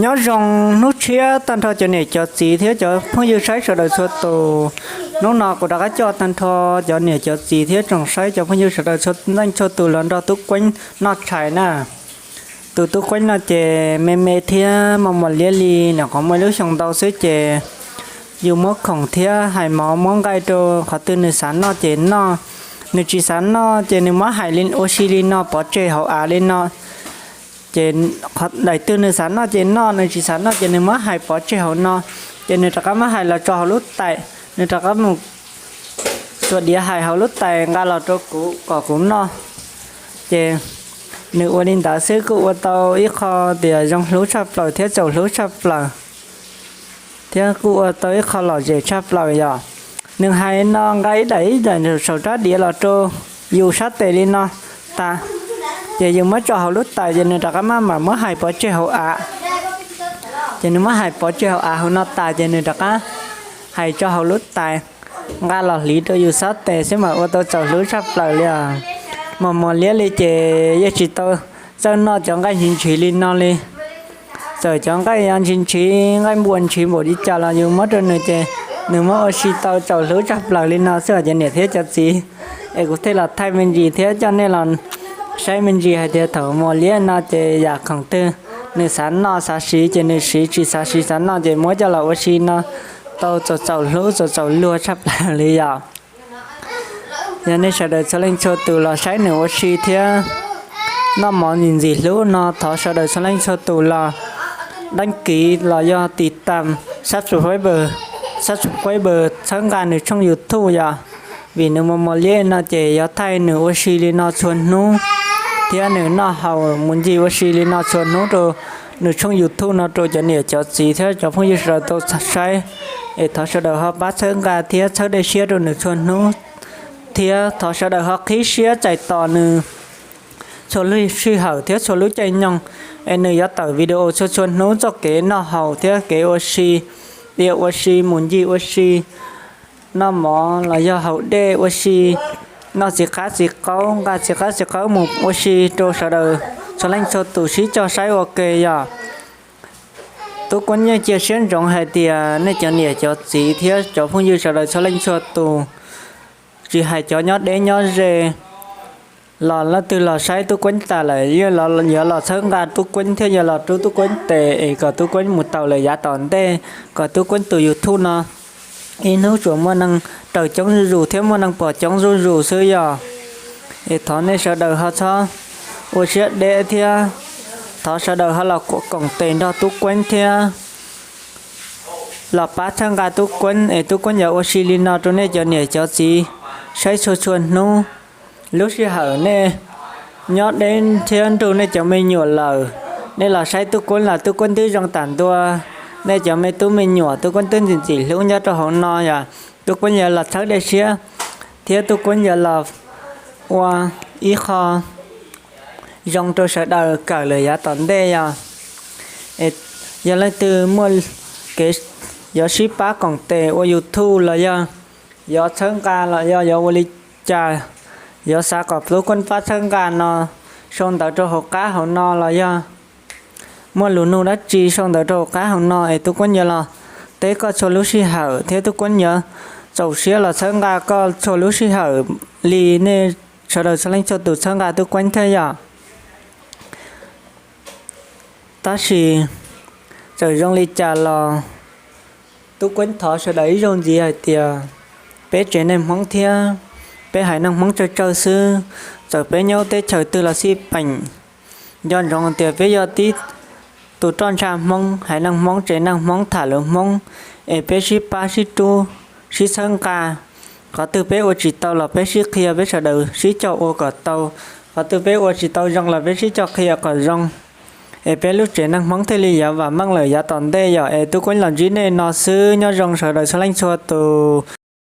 Nyob zoo hnub tshiab tag nrho cov niam cov txiv thiab cov phooj ywg saib sawv daws txhua tus. Hnub no kuv rov qab coj tag nrho cov niam cov txiv thiab tsoom saib cov phooj ywg sawv daws txhua leej txhua tus los nrog Tub Kueeb noj tshais na. Tus Tub Kueeb no ces me me thiab mos mos liab li, nyuam qhuav muaj ib lub xyoo ntau xwb ces yus muab khoom thiab hais mov muab nqaij rau qhov twg nws xav noj ces noj, nws tsis xav noj ces nws muab hais ua si li no pov tseg hauv av li no. Ces daim twg nws xav noj ces noj, nws tsis xav noj ces nws muab hais pov tseg hauv no, ces nws rov qab muab hais los tso hauv lub tais, nws rov qab mus xuas diav hais hauv lub tais nqa los rau kuv kom kuv noj. Ces nws ua li ntawd xwb kuj ua tau ib qho tias zoo hlub tshaj plaws thiab txaus hlub tshaj plaws, thiab kuj ua tau ib qho lom zem tshaj plaws yom. Nws hais no nqa ib daim ib daim saum rab diav los rau yus sab tes li no tas, ces yus muab tso hauv lub tais ces nws rov qab maj mam muab hais pov tseg hauv av. Ces nws muab hais pov tseg hauv av hauv no tas ces nws rov qab hais tso hauv lub tais, nqa los hliv rau yus sab tes xwb mas ua tau txaus hlub tshaj plaws li os. Mos mos liab li ces yeej tsis tau txawj noj cov nqaij ntshis ntshis li no li. Txawm cov nqaij ntshis ntshis, nqaij npua ntshis npaum li cas los yus muab rau nws ces nws muab ua si tau txaus hlub tshaj plaws li no xwb os cov niam thiab cov txiv. Es kuv thiaj los thaij me ntsis thiab coj nej los saib me ntsis hais tias thaum mos liab no ces yam khoom twg nws xav noj xav siv ces nws siv, tsis xav siv xav noj ces muab coj los ua si no tau txaus txaus hlub txaus txaus luag tshaj plaws li yom. Yog nej sawv daws txhua leej txhua tus los saib nws ua si thiab noj mov ntxim ntxim hlub no thov sawv daws txhua leej txhua tus los deeb kiv los yog tiv tam subscribe, subscribe txhawb nqa nws tshooj YouTube yom. Vim nws mos mos liab no ces yuav thaij nws ua si li no txhua hnub thiab nws noj haus mus ncig ua si li no txhua hnub rau nws tshooj YouTube no rau cov niam cov txiv thiab cov phooj ywg sawv daws tau saib. Es thov sawv daws ho pab txhawb nqa thiab txhawb dej siab rau nws txhua hnub, thiab thov sawv daws ho qhib siab txais tos nws txhua lub sij hawm thiab txhua lub caij nyoog. Es nws yuav tawm video txhua txhua hnub txoj kev noj haus thiab kev ua si, tias ua si mus ncig ua si, noj mov los yog haus dej ua si, noj txiv qab txiv qaub, nqa txiv qab txiv qaub mus ua si rau sawv daws txhua leej txhua tus sib cog saib ua ke yom. Tub Kueeb yeej cia siab ntsoov hais tias nej cov niam cov txiv thiab cov phooj ywg sawv daws txhua leej txhua tus, tsis hais cov nyob deb nyob ze los leej twg los saib Tub Kueeb tas lawm yuav los txhawb nqa Tub Kueeb thiab yuav los rub Tub Kueeb tes es kom Tub Kueeb mus tau lawm yav tom ntej, kom Tub Kueeb tus YouTube no ib hnub tsuas muaj neeg raws coob zuj zus thiab muaj neeg pom coob zuj zus xwb yom. Es thov nej sawv daws ho txhob ua siab deb thiab thov sawv daws ho los koom tes nrog Tub Kueeb thiab los pab txhawb nqa Tub Kueeb es Tub Kueeb yuav ua si li no rau nej cov niam cov txiv saib txhua txhua hnub. Lub sij hawm nej nyob deb thiab nrug nej cov me nyuam lawm, nej los saib Tub Kueeb los Tub Kueeb twb zoo tam ntua. Nej cov me tub me nyuam Tub Kueeb twb ntxim ntxim hlub nyob rau hauv no yom. Tub Kueeb yuav los txhawb dej siab thiab Tub Kueeb yuav los ua ib qho zoo rau sawv daws kawm lawm yav tom ntej yom. Yog leej twg muaj kev yuav sib pab koom tes ua YouTube los yog yuav txhawb nqa los yog yuav ua li cas, yuav xav kom Tub Kueeb pab txhawb nqa no, sau ntawv rau hauv qab hauv no los yog muaj lus nug dab tsi sau ntawv rau hauv qab hauv no es Tub Kueeb yuav los teb koj txhua lub sij hawm thiab Tub Kueeb yuav txaus siab los txhawb nqa koj txhua lub sij hawm li nej sawv daws txhua leej txhua tus txhawb nqa Tub Kueeb thiab yom. Tab sis txawm zoo li cas los Tub Kueeb thov sawv daws ib zaug ntxiv hais tias peb tsev neeg Hmoob thiab peb haiv neeg Hmoob tsawg tsawg xwb, txawm peb nyob teb chaws twg los xij peem, nco ntsoov tias peb yog tib tus roj ntsha Hmoob, haiv neeg Hmoob, tsev neeg Hmoob, tham lus Hmoob, es peb sib pab sib rub, sib txhawb nqa. Qhov twg peb ua tsis tau los peb sib qhia, peb sawv daws sib cog ua kom tau. Qhov twg peb ua tsis tau zoo los peb sib cog qhia kom zoo, es peb lub tsev neeg Hmoob thiaj li yuav vam meej lawm yav tom ntej yom. Es Tub Kueeb los ntsib nej no xwb, nyob zoo sawv daws txhua leej txhua tus.